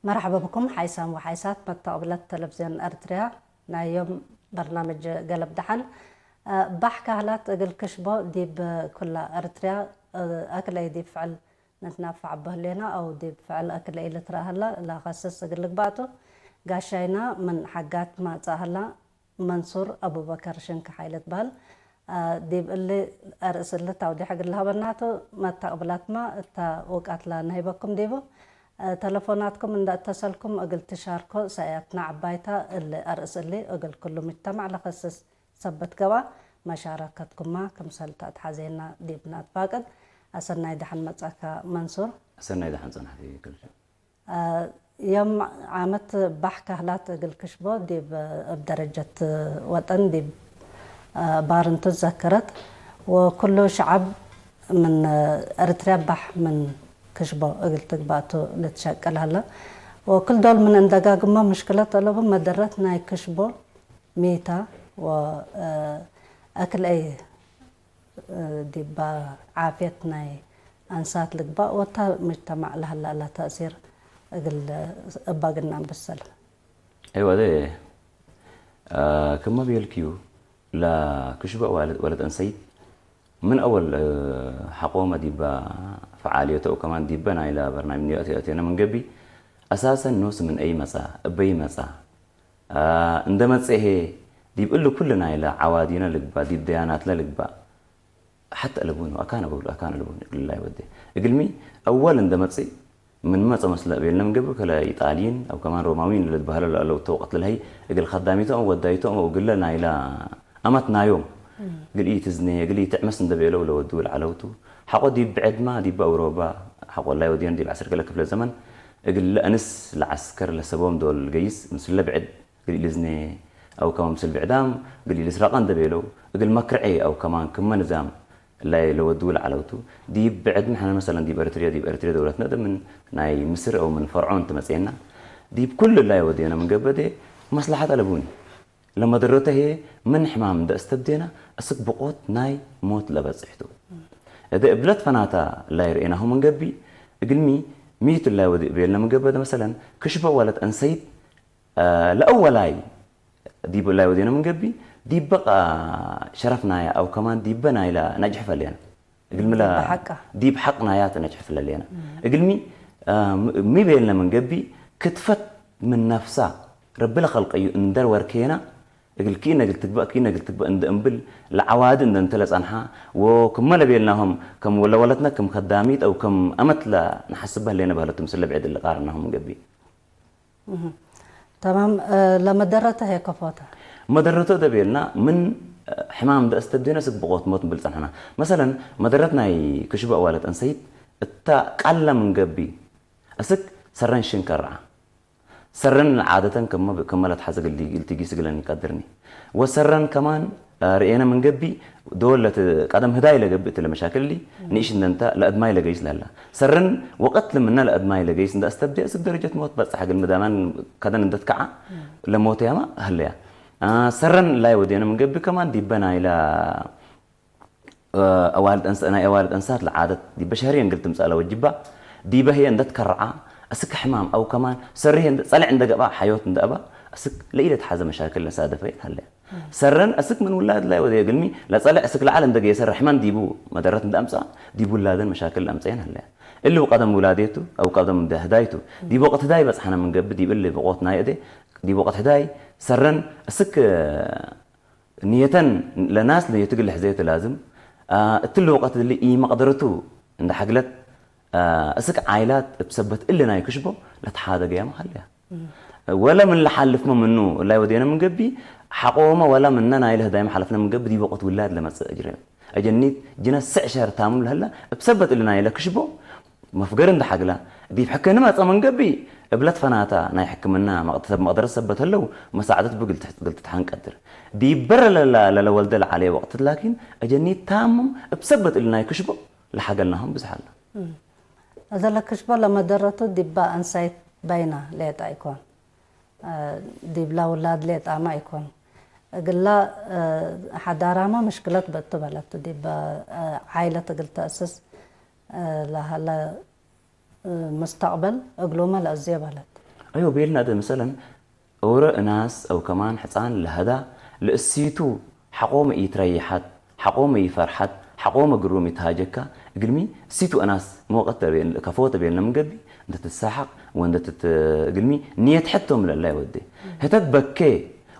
መርሓባ ብኩም ሓይሳም ወሓይሳት መተቕብለት ተለቪዝዮን ኤርትርያ። ናይ ዮም በርናምጅ ገለብ ደሓን። ባሕ ካህላት እግል ክሽቦ ዲብ ኩላ ኤርትርያ ኣክለይ ዲብ ፍዕል ንትናፋዕ በህሌና ኣው ዲብ ፍዕል ኣክለይ ልትረአ ህላ ላኸስስ እግል ልግባእቱ ጋሻይና ምን ሓጋት ማጻ ህላ መንሱር ኣቡበከር ሽንካ ሓይለ ትበሃል። ዲብ እሊ ኣርእስ እሊ ታውዲሕ እግል ለሀበናቱ መታቅብላትማ እታ ውቃትላ ነሂበኩም ዲቡ። ተለፎናትኩም እንዳ እተሰልኩም እግል ትሻርኮ ሰእያትና ዓባይታ እሊ ኣርእስ እሊ እግል ኩሉ ምጅተማዕ ለኸስስ ሰበት ገባ መሻረከትኩማ ክምሰል ተትሓዜና ዲብና ትፋቅድ። ኣሰናይ ደሓን መጻካ መንሱር። ኣሰናይ ደሓን ጸናሕቲ ክልተ። ዮም ዓመት ባሕ ካህላት እግል ክሽቦ ዲብ እብ ደረጀት ወጠን ዲብ ባርንቱ ዘከረት ወኩሉ ሸዓብ ምን ኤርትርያ ባሕ ምን ክሽቦ እግል ትግባእቱ ልትሸቅል ሀለ። ወክል ዶል ምን እንደጋግሞ ምሽክለት ኣለቡ መደረት ናይ ክሽቦ ሚታ ወአክልአይ ዲባ ዓፍየት ናይ ኣንሳት ልግባእ ወታ ምጅተማዕ ለሀላ እላ ተእሲር እግል እባ ግና እንብሰል። ኣይዋ ደ ክመ ብየልክዩ ላ ክሽበእ ወለት እንሰይት ምን ኣወል ሓቆመ ዲባ ፈዓልዮተ ከማን ዲበ ናይላ በርናሚ ኒዮት የእቴነ ምን ገቢ ኣሳሰን ኖስ ምን ኣይ መጻ እበይ መጻ እንደ መጽሄ ዲብ እሉ ኩልና ኢለ ዓዋዲነ ልግባ ዲብ ደያናትለ ልግባ ሓተ ለቡን ኣካነ በብሉ ኣካነ ለቡን እግልላይ ወደ እግልሚ ኣወል እንደ መጽ ምን መጸ መስለ ቤልነ ምገብር ከለ ኢጣሊን ኣብ ከማን ሮማዊን ለድባህለ ለአለው ተወቀት ለልሀይ እግል ኸዳሚቶም ወዳይቶም እግለ ናይላ ኣመት ናዮም እግል ኢትዝነ እግል ኢትዕመስ እንደ ቤለው ለወዱ ለዓለውቱ ሓቆ ዲብ ብዕድማ ዲብ ኣውሮባ ሓቆ ላይ ወዲዮን ዲብ ዓስር ገለ ክፍለ ዘመን እግል ለእንስ ለዓስከር ለሰቦም ዶል ገይስ ምስለ ብዕድ እግል ኢልዝኔ ኣው ከማን ምስል ብዕዳም እግል ኢልስረቐ እንደ ቤለው እግል መክርዔ ኣው ከማን ክመ ንዛም እላይ ለወዱ ለዓለውቱ ዲብ ብዕድም ሕነ መሰለን ዲብ ኤርትርያ ዲብ ኤርትርያ ደውለትነ ምን ናይ ምስር ኣው ምን ፈርዖን ትመጽኤና ዲብ ኩሉ እላይ ወዴነ ምን ገበዴ መስላሓት ኣለቡኒ ለመደረተ ሄ ምን ሕማም እንደ እስተብዴና እስክ ብቆት ናይ ሞት ለበጽሕቱ እደ እብለት ፈናታ ላይ ርኤናሁ ምን ገቢ እግልሚ ሚቱ ላይ ወዲ ቤልነ ምን ገበደ መሰለን ክሽበ ወለት እንሰይት ለአወላይ ዲብ ላይ ወዴነ ምን ገቢ ዲበ ቃ ሸረፍ ናያ ኣው ከማን ዲበ ናይላ ነጅሕ ፈሌና እግል ምላ ዲብ ሓቃ። ዲብ ሓቅ ናያ ተነጅሕ ፍለሌና እግልሚ ሚ ቤልነ ምን ገቢ ክትፈት ምን ነፍሳ ረቢ ለኸልቀዩ እንደር ወርኬና እግል ኪነ እግል ትግባእ ኪነ እግል ትግባእ እንደ እምብል ለዓዋዲ እንደ እንተ ለጸንሓ ወክመ ለቤልናሆም ከም ወለወለትና ከም ከዳሚት ኣው ከም ኣመት ለነሓስበ ህሌነ በህለቱ ምስለ ብዕድ ልቃርናሆም ምን ገቢ ተማም ለመደረተ ሄ ከፎተ መደረቶ ደቤልና ምን ሕማም ደእስተብዴነ ስግ ብቆት ሞት ንብል ጸንሕና መሰለን መደረት ናይ ክሽበ ዋለት እንሰይት እታ ቃለ ምን ገቢ እስክ ሰረን ሽንከራ ሰረን ዓደተን ከመ ለትሓዘ ግልቲ ጊስ ግለን ይቀድርኒ ወሰረን ከማን ርኤነ ምን ገቢ ዶል ለቲ ቀደም ህዳይ ለገብእ እቲ ለመሻክል ሊ ንእሽ እንደንተ ለእድማይ ለገይስ ለላ ሰርን ወቀት ልምነ ለእድማይ ለገይስ እንደ እስተብደ እስብ ደረጀት ሞት በጽሐ ግን ምዳማን ከደን እንደትከዓ ለሞት ያማ ህለያ ሰረን ላይ ወዴነ ምን ገቢ ከማን ዲበ ናይላ ኣዋልድ እንስ ናይ ኣዋልድ እንስሳት ለዓደት ዲበ ሸህሪ እንግል ትምጻእ ለወጅባ ዲበ ህየ እንደትከረዓ እስክ ሕማም ኣው ከማን ሰሪ ህየ ጸልዕ እንደገባ ሓዮት እንደእባ እስክ ለኢለ ተሓዘ መሻክል ለሳደፈ ይትሃለያ ሰረን እስክ ምን ውላድ ላይ ወደ ግልሚ ለጸልዕ እስክ ለዓል እንደገ የሰር ሕማን ዲቡ መደረት እንደ ኣምጻ ዲቡ ውላደን መሻክል ለምጸየን ሃለያ እሊ ቀደም ውላዴቱ ኣው ቀደም እንደ ህዳይቱ ዲብ ወቅት ህዳይ በጽሐነ ምን ገብ ዲብ እሊ ብቆት ናይ እዴ ዲብ ወቅት ህዳይ ሰረን እስክ ንየተን ለናስ ንየትግል ሕዘየት ላዝም እትል ወቀት እሊ ኢመቅደረቱ እንደ ሓግለት እስክ ዓይላት እብ ሰበት እሊ ናይ ክሽቦ ለተሓደገ ያም ሃለያ ወለ ምን ለሓልፍመ ምኑ እላይ ወዴነ ምን ገቢ ሓቆመ ወላ ምነ ናይለ ህዳይመ ሓለፍነ ምን ገቢ ዲብ ወቀት ውላድ ለመጽእ እጅረ እጀኒት ጅነ ስዕ ሸህር ታምም ለህላ እብ ሰበት እሊ ናይለ ክሽቦ መፍገር እንደ ሓግላ ዲብ ሕከ ንመጸ ምን ገቢ እብለት ፈናታ ናይ ሕክምና መቅደረት ሰበት ህለው መሳዕደት ብግል ትትሓን ቀድር ዲብ በረ ለለወልደ ለዓለየ ወቅት ላኪን እጀኒት ታምም እብ ሰበት እሊ ናይ ክሽቦ ለሓገልናሆም ብዝሓ ኣሎ። እዘ ለክሽቦ ለመደረቱ ዲባ እንሳይት በይና ሌጣ ኢኮን። ዲብላ ውላድ ሌጣማ ኢኮን። እግላ ሓዳራማ ምሽክለት በቱ በለት ዲብ ዓይለት እግል ተእስስ ለሃለ ሙስተቅበል እግሉመ ለእዝዮ በለት። أيوة، ቤልና ده مثلًا ኦረ እናስ ኣው ከማን ሕፃን ለሀዳ ለእሲቱ ሓቆመ ኢትረይሓት ሓቆመ ይፈርሓት ሓቆመ ግሩም ይትሃጀካ እግልሚ እሲቱ እናስ መወቀት ተቤል ከፈወ ተቤልነ ምንገቢ እንተ ትሳሓቅ ወንደ ትት እግልሚ ንየት ሕቶም ለላ ይወዴ ህተት በኬ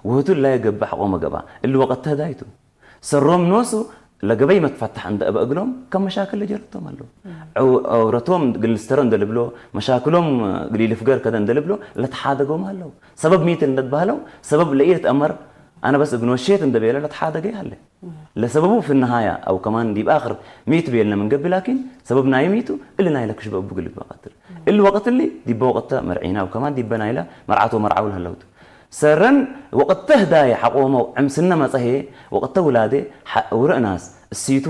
ወህቱ ላይ ገባ ሓቆመ ገባ እሊ ወቀት ተህዳይቱ ሰሮም ኖሱ ለገበይ መትፋታሕ እንደ እበ እግሎም ከም መሻክል ለጀረቶም ኣለዉ። ዐው- ዐውረቶም ግልስተረ እንደልብሎ መሻክሎም ግሊልፍገር ከደ እንደልብሎ ለተሓደጎም ኣለዉ። ሰበብ ሚት እንደትባህለው ሰበብ ለኢለት አመር አነ በስ እግኖ ሼት እንደቤለ ለተሓደገ ያለ ለሰበቡ ፍንሃያ አው ከማን ዲብ አኽር ሚት ቤልነ ምን ገቢ ላኪን ሰበብ ናይ ሚቱ እሊ ናይ ለክሽበ እቡ ግልግ በቀትል እሊ ወቅት እሊ ዲበ ወቅተ መርዒና አው ከማን ዲበ ናይለ መርዓቶ መርዓው ለህለውቱ ሰረን ወቅተ ህዳየ ሐቆመው ዕምስነ መጸሄ ወቅተ ውላዴ ሐ- ውርእ ናስ እሲቱ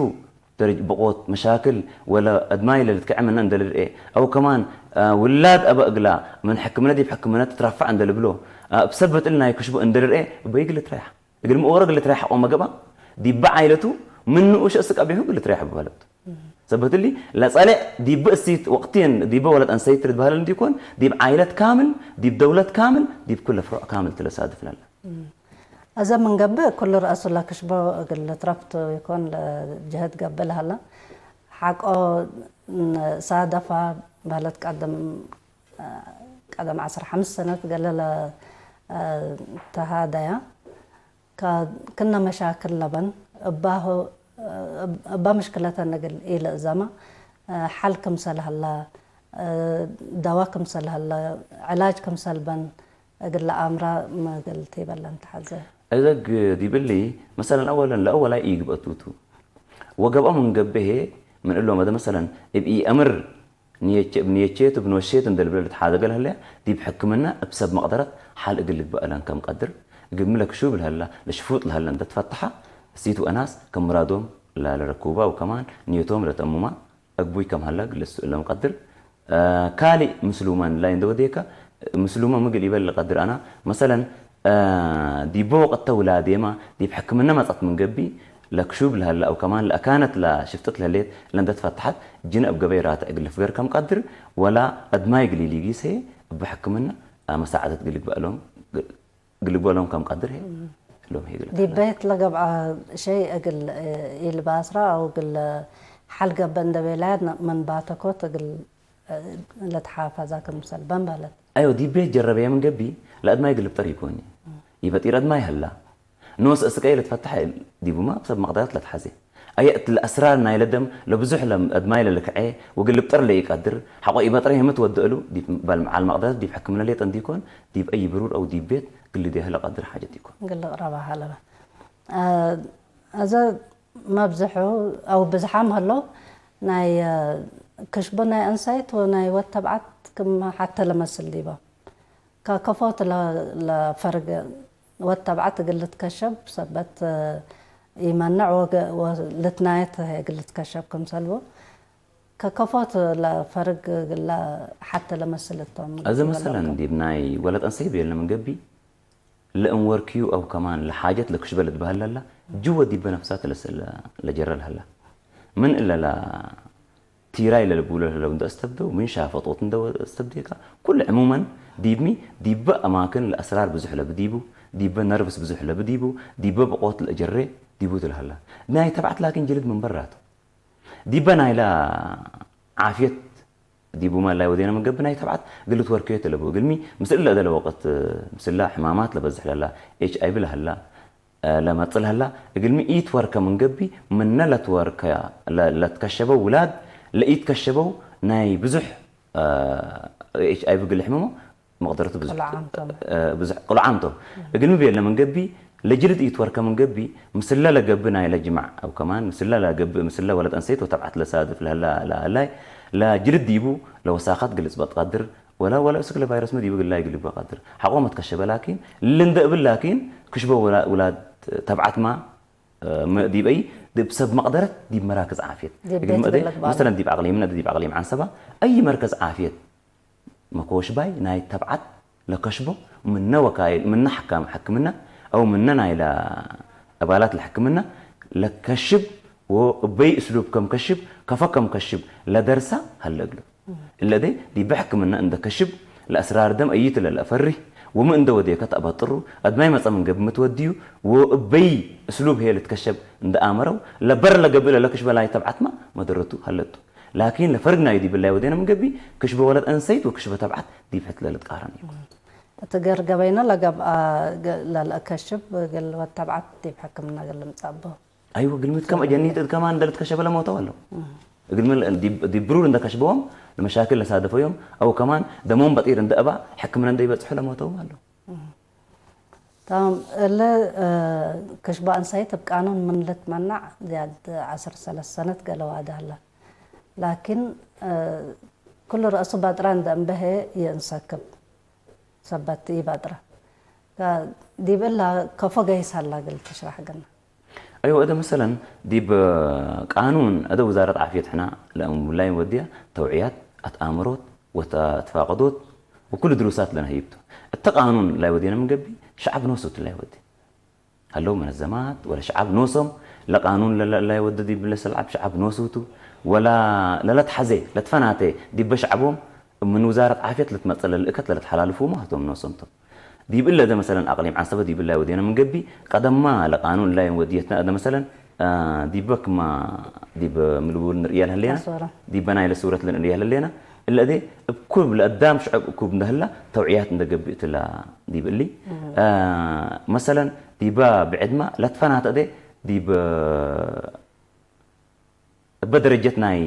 ደረጅ ብቆት መሻክል ወለ እድማይ ለልትከዐ ምነ እንደልርኤ አው ከማን አ፣ ውላድ አበ እግላ ምን ሕክምነ ዲብ ሕክምነ ትትራፋዕ እንደልብሎ አ፣ እብ ሰበት እል ናይ ክሽቡ እንደልርኤ እበይ ግልት ረያሕ እግል ምእወረ ግልት ረያሕ ቆመ ገባ ዲበ ዓይለቱ ምን ንኡሽ እስቅ አቤሁ ግልት ረያሕ ብበለቱ ሰበት እሊ ለጸልዕ ዲብ እሲት ወቅትየን ዲበ ወለት አንሰይት ትርድበህለ እንዲኮን ዲብ ዓይለት ካምል ዲብ ደውለት ካምል ዲብ ኩለ ፍሩዕ ካምል ትለሳድፍ ለላ እዘ ምንገብእ ኩሉ ረእሱ ለክሽቦ እግል ልትረፍቱ ይኮን ለጅህድ ገብእ ለሀለ ሓቆ ሳደፋ በህለት ቀደም ቀደም ዓሰርተ ሓሙሽተ ሰነት ገለ ለተሃደያ ክነ መሻክል ለበን እባ ምሽክለተን እግል ኢልእዘማ ሓል ክምሰል ሀላ ደዋ ክምሰል ሀላ ዕላጅ ክምሰል በን እግል ለአምራ ምግል ቲበለን ተሐዘ። እዘግ ዲብሊ መሰለን አወለን ለአወላይ ኢግበእቱቱ ወገብኦም እንገብሄ ምን እሎ መደ መሰለን እብ ኢአምር ንየቼ እብ ንየቼት እብ ንወሼት እንደ ልብለ ልትሓዘገ ለህለያ ዲብ ሕክምና እብ ሰብ መቅደረት ሓል እግል ልግበእ እለን ከም ቀድር እግል ምለክሹብ ለህላ ለሽፉጥ ለህለ እንደ ትፈተሓ እሲት ወእናስ ከም ምራዶም ላለረኩባ ወከማን ንየቶም ለተእሙማ እግቡይ ከም ሀለ ግልስ እሎም ቀድር ካልእ ምስሉመን ላይ እንደ ወዴከ ምስሉመ ምግል ይበል ቀድር አና መሰለን ዲቦ ወቀተ ውላዴማ ዲብ ሕክምነ መጸት ምን ገቢ ለክሹብ ለሀለ አው ከማን ለአካነት ለሽፍጥት ለህሌት ለእንደ ትፈተሐት ጅነ እብ ገበይ ራትዕ እግል ልፍገር ከም ቀድር ወላ እድማይ እግል ኢሊጊስ ህዬ እብ ሕክምነ መሳዕደት እግል ልግበእ እሎም እግል ልግበእ እሎም ከም ቀድር ህዬ እሎም ህዬ እግል ዲብ ቤት ለገብአ ሸይ እግል ኢልባስራ አው እግል ሐል ገበ እንደ ቤላያ ምን ባተኮት እግል ለትሓፋዛ ክምሰል በን በለት። አዮ ዲብ ቤት ጀረበየ ምን ገቢ ለአድማይ እግል ልብጠር ኢኮኒ። ኢበጢር አድማይ ሀላ። ኖስ እስቀየ ለትፈተሐ ዲቡማ ሰብ መቅደረት ለትሐዜ። አየ እት ለአስራር ናይ ለደም ለብዙሕ ለአድማይ ለልክዐ ወእግል ልብጠር ለኢቀድር ሐቆ ኢበጥረ የምት ወድእሉ ዲብ በል መዓል መቅደረት ዲብ ሕክምነ ሌጠ እንዲኮን ዲብ አይ ብሩር አው ዲብ ቤት ግልዴህ ለቀድር ሓጀት ኢኮን። እግል ልቅረባ ሀለበ። አዘ መብዝሑ አው ብዝሓም ሀሎ ናይ ክሽቡ ናይ እንሳይት ወናይ ወድ ተብዓት ክም ሓተ ለመስል ዲቦም። ከከፎት ለፈርግ ወድ ተብዓት እግል ልትከሸብ ሰበት ኢመንዕ ወልትናየት እግል ልትከሸብ ክምሰልቡ ከከፎት ለፈርግ እግለ ሓተ ለመስል እቶም። እዚ መሰለን ዲብ ናይ ወለጠንሰይ ቤልነ ምን ገቢ ለእንወርክዩ አው ከማን ለሓጀት ለክሽበ ልትበሀል ለላ ጅወ ዲበ ነፍሳት ለጀረ ለሀላ ምን እለ ለቲራይ ለልብሎ ለለው እንደ እስተብደው ምን ሻፈጦት እንደ እስተብዴካ ኩሉ ዕሙመን ዲብሚ ዲበ አማክን ለአስራር ብዙሕ ለብዲቡ ዲበ ነርቭስ ብዙሕ ለብዲቡ ዲበ ብቆት ለጀሬ ዲቡ ትልሀላ ናይ ተብዓት ላኪን ጅልድ ምን በራቱ ዲበ ናይላ ዓፍየት ዲቡ ማላይ ወዴነ ምን ገብእ ናይ ተብዓት እግል ልትወርከዮ ተለቡ እግልሚ ምስል ለእደለ ወቅት ምስላ ሕማማት ለበዝሕ ለላ ኤች ኣይቪ ለሀላ ለመጽእ ለሀላ እግልሚ ኢትወርከ ምን ገቢ ምነ ለትወርከ ለትከሸበው ውላድ ለኢትከሸበው ናይ ብዙሕ ኤች ኣይቪ እግል ሕምሞ መቅደረቱ ብዙሕ ቁልዓምቶም እግልሚ ቤለ ምን ገቢ ለጅልድ ኢትወርከ ምን ገቢ ምስለ ለገብእ ናይለ ጅማዕ አው ከማን ምስለ ለገብእ ምስለ ወለድ አንሰይት ወተብዓት ለሳድፍ ለህላ ለአላይ ለጅልድ ዲቡ ለወሳኻት ግልጽ በትቀድር ወላ ወላ እስክ ለቫይረስ መዲቡ ግላይ ግልብ በቀድር ሐቆ መትከሸበ ላኪን ልንደ እብል ላኪን ክሽበ ውላድ ተብዓትማ ዲበይ ዲብ ሰብ መቅደረት ዲብ መራክዝ ዓፍየት መሰለን ዲብ አቅሊም ነደ ዲብ አቅሊም ዓንሰባ አይ መርከዝ ዓፍየት መኮሽባይ ናይ ተብዓት ለከሽቦ ምነ ወካይል ምነ ሐካም ሕክምና አው ምነ ናይለ እባላት ለሕክምና ለከሽብ ወእበይ እስሉብ ከም ከሽብ ከፈ ከም ከሽብ ለደርሳ ሀለ እግሉ እለደ ዲበ ሕክምና እንደ ከሽብ ለአስራር ደም እይት ለለአፈሪህ ወምን እንደ ወዴከ ተአበጥሩ፣ አድማይ መጸ ምን ገብምት ወድዩ ወእበይ እስሉብ ሄ ልትከሸብ እንደ አመረው ለበር ለገብእ ለለክሽበ ላይ ተብዓትማ መደረቱ ሀለቱ። ላኪን ለፈርግ ናዩ ዲብላይ ወዴነ ምን ገቢ ክሽበ ወለት እንሰይት ወክሽበ ተብዓት ዲብ ሕት ለልትቃረን እዩ። እቲ ገር ገበይነ ለገብአ ገ- ለልአከሽብ ገል ወተብዓት ዲብ ሕክምና ገል ምጻቦ። አይወ ግልምት ከም ጀኒት እድ ከማን እንደ ልትከሸበ ለሞተው አለው። እግልም ዲብ ብሩር እንደ ከሽበዎም ለመሻክል ለሳደፈዮም አው ከማን ደሞም በጢር እንደ እባ ሕክምና እንደ ይበጽሑ ለሞተውም አለው። تمام እለ ክሽባ እንሳይት እብ ቃኑን ምን ልትመናዕ ዚያድ ዓሰርተ ሰለስተ ሰነት ገለዋ ዳህላ ላኪን ኩሉ ረእሱ ባጥራ እንደ እንበሄ ይእንሰክብ ሰበት ኢባጥራ ዲብ እላ ከፎ ገይስ ሀላ ግል ትሽራሕ ግና። أيوة، أده مثلا ዲብ ቃኑን أده وزارة عافية ሕና ለእምብላይ ወድያ ተውዕያት ኣትኣምሮት ወተትፋቀዶት ወኩሉ ድሩሳት ለነህይብቱ። እተ ቃኑን ላይ ወድየነ ምን ገቢ ሸዓብ ኖሱ እትላይ ወዲ ሀለው መነዘማት ወለ ሸዓብ ኖሶም ለቃኑን ለላ ላይ ወደ ዲብ ለሰልዓብ ሸዓብ ኖሱቱ ወላ ለለትሓዜ ለትፈናተ ዲበ ሸዓቦም ምን ውዛረት ዓፍየት ለትመጸ ለልእከት ለለትሓላልፉ ማህቶም ኖሶምቶም። ዲብ እለ እደ መሰለን ኣቅሊም ዓንሰበ ዲብ እላይ ወዴነ ምን ገቢ ቀደማ ለቃኑን እላይ ወድየትና እደ መሰለን ዲበ ክማ ዲብ ምልውል ንርእያ ለህሌና ኣስወራ። ዲበ ናይ ለሱረት ለንርእያ ለህሌና እለ እደ እኩብ ለእዳም ሽዕብ እኩብ እንደህላ ተውዕያት እንደገብእ ትላ ዲብ እሊ መሰለን ዲባ ብዕድማ ለትፈናተ እደ ዲብ እበ ደረጀት ናይ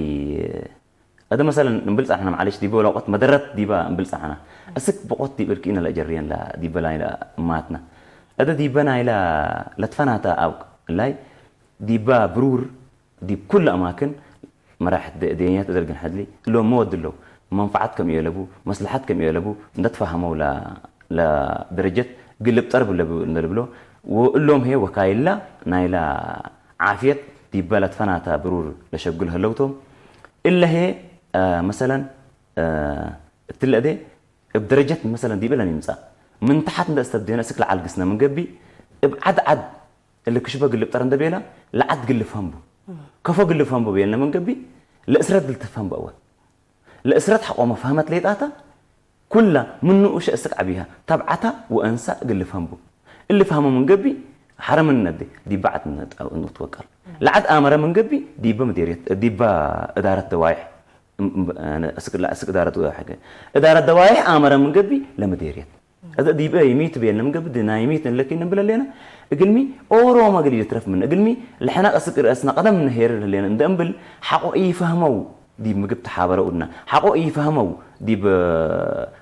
እደ መሰለን እንብል ጸንሐና ማዓለሽ ዲበ ለቆት መደረት ዲባ እንብል ጸንሐና እስክ ብቆት ዲብ እልክኢነ ለጀርየን ላ ዲበ ላይ እማትና እደ ዲበ ናይላ ለትፈናታ ኣብ ላይ ዲባ ብሩር ዲብ ኩሉ ኣማክን መራሕት ደ- ደኛት እደልግን ሐድሊ እሎም መወድ እለው መንፈዓት ከም እየለቡ መስለሓት ከም እየለቡ እንደተፋህመው ላ- ለደረጀት ግልብ ጠርብ ለብ- እንደልብሎ ወእሎም ሄ ወካይላ ናይላ ዓፍየት ዲበ ለትፈናታ ብሩር ለሸግል ህለውቶም እለ ሄ መሰለን እትለእደ እብ ደረጀት መሰለን ዲብ እለን ይምጻእ ምን ተሓት እንደ እስተብዴነ እስክ ለዓል ግስነ ምን ገቢ እብ ዓድ ዓድ እሊ ክሽበ ግልብ ጠር እንደ ቤላ ለዓድ ግልፍ ሀምቡ ከፎ ግልፍ ሀምቡ ቤልነ ምን ገቢ ለእስረት ግልትፍ ሀምቡ እወ ለእስረት ሐቆመ ፈህመት ሌጣታ ኩላ ምን ንኡሸ እስክ ዓቢሃ ተብዓታ ወእንሳ ግልፍ ሀምቡ እሊ ፈህመ ምን ገቢ ሐረ ምን ነዴ ዲባ ዓድ ንትወቀል ለዓድ ኣመረ ምን ገቢ ዲበ ምዴርየት ዲባ እዳረት ደዋይሕ እስክ እዳረት ደዋይሕ እዳረት ደዋይሕ ኣመረ ምን ገቢ ለምዴርየት እደ ዲበ ይሚት ቤልነ ምን ገቢ ድና ይሚት ንለኪ ንብል ሌና እግልሚ ኦሮማ ግዲ ልትረፍ ምን እግልሚ ለሐና ቀስቅ ርእስና ቀደም ንሄር ሌና እንደ እንብል ሐቆ ይፈህመው ዲብ ምግብ ተሓበረ ኡድና ሐቆ ይፈህመው ዲብ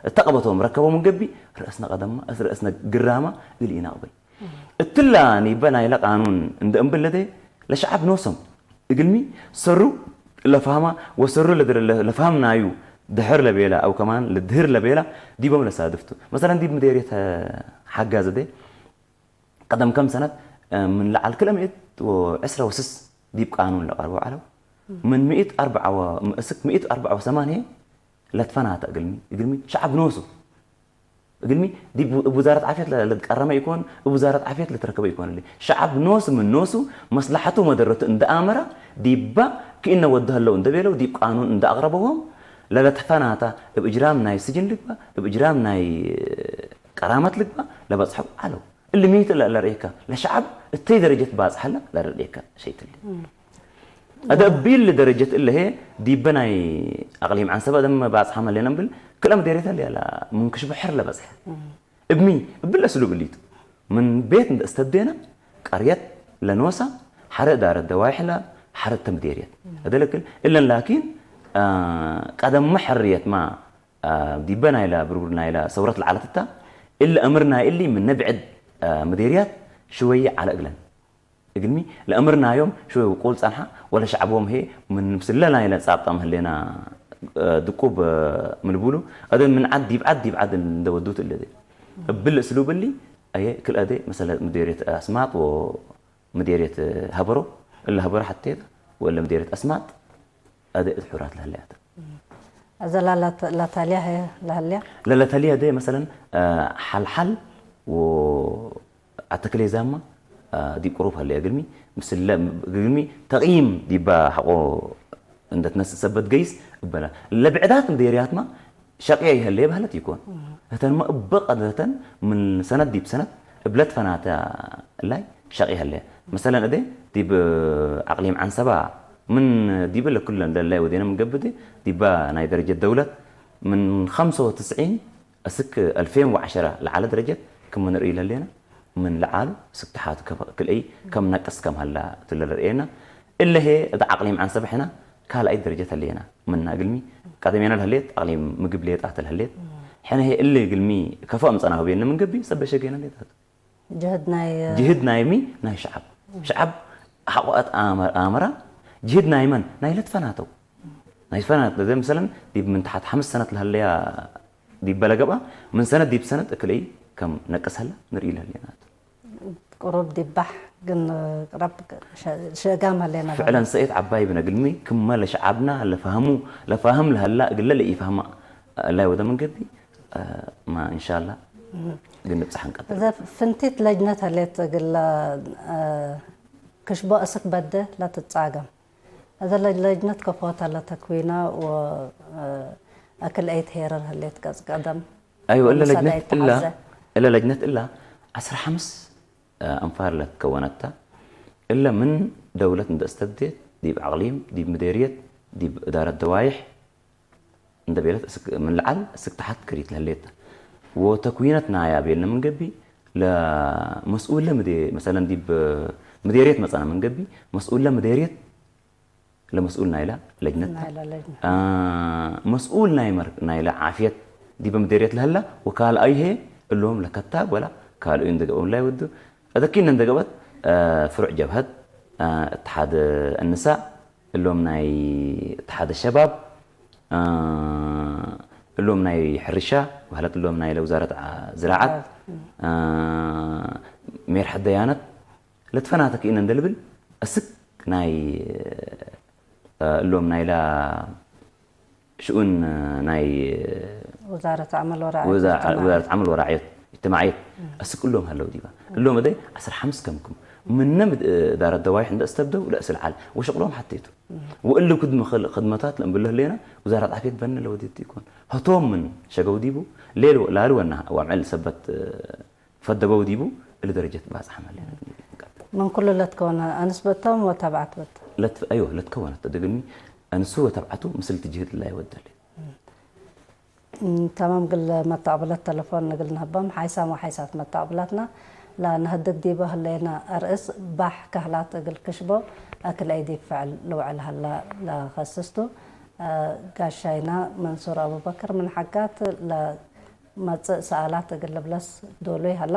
እተቀበቶም ረከቦ ምን ገቢ ርእስና ቀደማ እስ ርእስና ግራማ እግል ኢናቅበይ እትላ ኒበ ናይለ ቃኑን እንደ እንብል ለደ ለሸዓብ ኖሶም እግልሚ ሰሩ ለፋህማ ወሰሩ ለድረ ለፋህም ናዩ ድሕር ለቤላ ኣው ከማን ልድህር ለቤላ ዲቦም ለሳድፍቱ መሰለን ዲብ ምዴርየት ሓጋዘ ደ ቀደም ከም ሰነት ምን ለዓል ክለ ምእት ወዕስረ ወስስ ዲብ ቃኑን ለቀርቦ ዓለው ምን ምእት ኣርብዓ ወ- እስክ ምእት ኣርብዓ ወሰማንየ ለትፈናተ እግልሚ እግልሚ ሸዓብ ኖሱ እግልሚ ዲብ እብ ውዛረት ዓፍየት ለ- ለትቀረመ ይኮን እብ ውዛረት ዓፍየት ለትረከበ ይኮን እሊ ሸዓብ ኖሱ ምን ኖሱ መስላሐቱ መደረቱ እንደ ኣመራ ዲባ ክእነ ወደ ህለው እንደ ቤለው ዲብ ቃኑን እንደ ኣቅረበዎም ለለትፈናታ እብ እጅራም ናይ ስጅን ልግባ እብ እጅራም ናይ ቀራመት ልግባ ለበጽሐው ዓለው እሊ ሚት ለርእየካ ለሸዓብ እተይ ደረጀት ባጽሐላ ለርእየካ ሸይትሊ ኣደ ቢል ደረጀት እለ ሄ ዲበ ናይ ኣቅሊም ዓንሰበ ደም ባጽሓ መሌና ብል ክለ ምዴርየት ለያላ ምን ክሽበ ሕር ለበጽሐ እብሚ እብል ለስሉ ብሊቱ ምን ቤት እንደ እስተብዴና ቀርየት ለኖሳ ሐረ እዳረት ደዋይሕላ ሐረ ተምዴርየት እደለክል እለን ላኪን ቀደም ሕርየት ማ ዲበ ናይላ ብርቡር ናይላ ሰውረት ለዓለትታ እለ እምር ናይ እሊ ምን ነብዕድ ምዴርያት ሽወየ ዓለ እግለን እግልሚ ለእምርናዮም ሽወይ ውቁል ጸንሓ ወለ ሸዕቦም ሄ ምን ምስለ ናይለ ጻብጣም ህሌና ድቁብ ምልቡሉ እደ ምን ዓድ ዲብ ዓድ ዲብ ዓድ እንደወዱት እለ እብል እስሉብ እሊ ኣየ ክልአደ መሰለ ምዴርየት ኣስማጥ ወምዴርየት ሀበሮ እለ ሀበሮ ሐቴት ወእለ ምዴርየት ኣስማጥ ኣደ እት ሑራት ለህለያተ እዘ ላታልያ ሀየ ለህልያ ለለተልየ ደ መሰለን ሓልሓል ወ ኣተክሌዛማ ዲብ ቁሩብ ሀለየ ግልሚ ምስለ ግልሚ ተቅይም ዲባ ሐቆ እንደትነስእ ሰበት ገይስ እበላ ለብዕዳት ምዴርያትማ ሸቕየ ይሀለየ ባህለት ይኮን። እተን መእበ ቀደተን ምን ሰነት ዲብ ሰነት እብለት ፈናተ ላይ ሸቕየ ይሀለየ። መሰለን እደ ዲብ አቅሊም ዓንሰባ ምን ዲብ ለኩለን ለላይ ወዴነ ምን ገብድ ዲባ ናይ ደረጀት ደውለት ምን ኸምሰ ወትስዒን እስክ አልፌን ወዐሸራ ለዓለ ደረጀት ክም ንርኢ ለሌና ምን ለዓሉ እስክ ተሓቱ ክልአይ ከም ነቅስ ከም ሀላ ትለለ ርእየና። እለሄ እት አቅሊም ዓንሰባ ሕና ካልኣይ ደረጀት ሀሌና ምና እግልሚ ቀደሜና ለህሌት አቅሊም ምግብ ሌጣት ለህሌት ሕነ ሄ እሊ እግልሚ ከፎ አምጸና ሁቤነ ምን ገቢ ሰበሸ ገይና ሌጣት ጅህድ ናይ ጅህድ ናይሚ ናይ ሸዓብ ሸዓብ ሐቆአት አመራ ጅህድ ናይ መን ናይ ለትፈናተው ናይ ፈናት ለዘ መሰለን ዲብ ምን ተሓት ሓምስ ሰነት ለሀለያ ዲብ በለገባ ምን ሰነት ዲብ ሰነት እክልይ ከም ነቅሰላ ንርኢ ለህሌናት ቁሩብ ዲባሕ ግን ቅረብ ሸጋም ሀሌና ፍዕለን ሰኤት ዓባይ ብነግልሚ ክመ ለሸዓብና ለፋህሙ ለፋህም ለሀላ እግለ ለኢፋህማ ላይ ወደ መንገዲ ማ እንሻላ ግን ንብፅሕ ንቀጥል። እዘ ፍንቲት ለጅነት ሀሌት እግለ ክሽቦ እስክ በደ ለትጻገም እዘ ለጅነት ከፎተ ለተክዊና ወአክል አይት ሄረር ሀሌት ቀጽ ቀደም አይወ እለ ለጅነት እላ እለ ለጅነት እላ ዓስራ ሓምስ አንፋር ለትከወነታ እለ ምን ደውለት እንደ እስተብዴት ዲብ አቅሊም ዲብ ምዴርየት ዲብ እዳረት ደዋይሕ እንደ ቤለት ምን ለዓል እስክ ተሓት ክሪት ለህሌታ ወተክዊነት ናያ ቤልነ ምን ገቢ ለመስኡለ መሰለን ዲብ ምዴርየት መጸና ምን ገቢ መስኡለ ምዴርየት ለመስኡል ናይላ ለጅነት መስኡል ናይላ ዓፍየት ዲበ ምዴርየት ለህላ ወካልኣይሄ እሎም ለከታብ ወላ ካልኡ እንደገበ ላይ ወዱ እተኪን እንደገበት ፍሩዕ ጀብሀት እተሓደ እንሳ እሎም ናይ እተሓደ ሸባብ እሎም ናይ ሕርሻ ባህለት እሎም ናይ ለውዛረት ዝራዓት ሜርሐት ደያነት ለትፈናተ ክኢነ እንደልብል እስክ ናይ እሎም ናይላ ሽኡን ናይ ወዛረት ዓመል ወዛረት ዓመል ወራዕየት እጅትማዕየት እስክ እሎም ሀለው ዲባ እሎም እደይ ዓስራ ሓምስ ከምኩም ምነ ዳረት ደዋይሕ እንደ እስተብደው ለእስል ዓል ወሽቅሎም ሓቴቱ ወእሉ ክድመ ክድመታት ለእንብሎ ህሌና ወዛረት ዓፍየት በነ ለወዴት ይኮን ሀቶም ምን ሸገው ዲቡ ሌል ላሉ ወና ዋምዕል ሰበት ፈደበው ዲቡ እሊ ደረጀት ባጽሓ ማለት من كل ለትከወነ ኣንስ በቶም ወተብዓት በት ለት አዮ ለትከወነ ተደግኒ ኣንሱ ወተብዓቱ ምስል ትጅህድ ላይ ወደል ተማም ግል መተቅብለት ተለፎን ንግል ንህቦም ሓይሳም ወሓይሳት መተቅብላትና ለንህድግ ዲበ ህለይና ርእስ ባሕ ከህላት እግል ክሽቦ ኣክል ኣይዲ ፍዕል ልውዕል ሀላ ለኸስስቱ ጋሻይና መንሱር ኣቡበክር ምን ሓጋት መጽእ ሰኣላት እግል ልብለስ ዶሉይ ሀላ።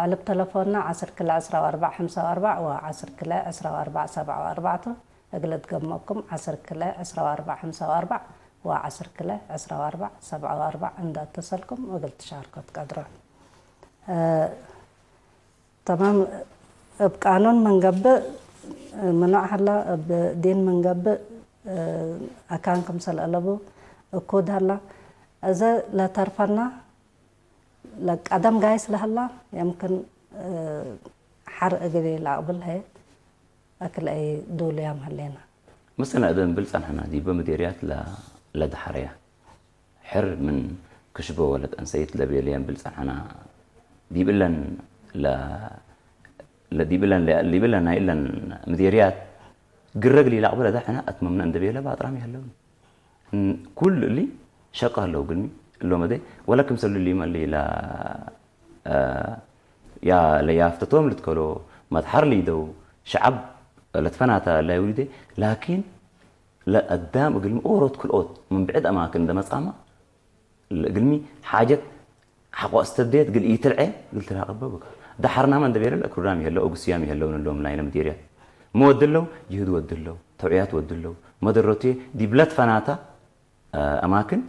ዕልብ ተለፎንና ዓስር ክልኤ ዕስራ ወኣርባዕ ሓምሳ ወኣርባዕ ወዓስር ክልኤ ዕስራ ወኣርባዕ ሰብዓ ወኣርባዕቱ እግል እትገመኩም ዓስር ክልኤ ዕስራ ወኣርባዕ ሓምሳ ወኣርባዕ ወዓስር ክልኤ ዕስራ ወኣርባዕ ሰብዓ ወኣርባዕ እንዳ እተሰልኩም እግል ትሻርኮ ትቀድሮ። ተማም እብ ቃኑን ምንገብእ ምኑዕ ሀላ፣ እብ ዲን ምንገብእ አካን ክምሰል አለቡ እኩድ ሀላ። እዘ ለተርፈና ለቀደም ጋይስ ለሀላ የምክን ሐር እግል ለአቅብል ሀየ አክል አይ ዱሉያም ሀሌና። መሰና እበ እንብል ጸንሐና ዲበ ምዴርያት ለደሐረያ። ሕር ምን ክሽቦ ወለት አንሰይት ለቤልየን ብል ጸንሐና ዲብለን ለ ለዲብለን ዲብለን ናይ እለን ምዴርያት ግረግ ሊላቅበለ ዳሕና አትመምነ እንደ ቤለ ባጥራም ያለውን ኩል እሊ ሸቀ አለው ግን እሎ መደ ወለ ክምሰሉ ሊመ እሊ ላ ያ ለያፍተቶም ልትከሎ መትሐር ሊደው ሸዓብ ለትፈናታ ላይ ውሊደ ላኪን ለአዳም እግልሚ ኦሮት ክልኦት ምን ብዕድ አማክን እንደመጻማ እግልሚ ሓጀት ሓቆ እስተብደየት ግል ኢትልዐ ግል ትራቀበ ብካ ዳሓርናማ እንደ ቤለ ለእክሩዳም ይሄለው እጉስያም ይሄለውን እሎም ናይ ለምዲርያት መወድለው ጅህድ ወድለው ተውዕያት ወድለው መደሮቴ ዲብለት ፈናታ አማክን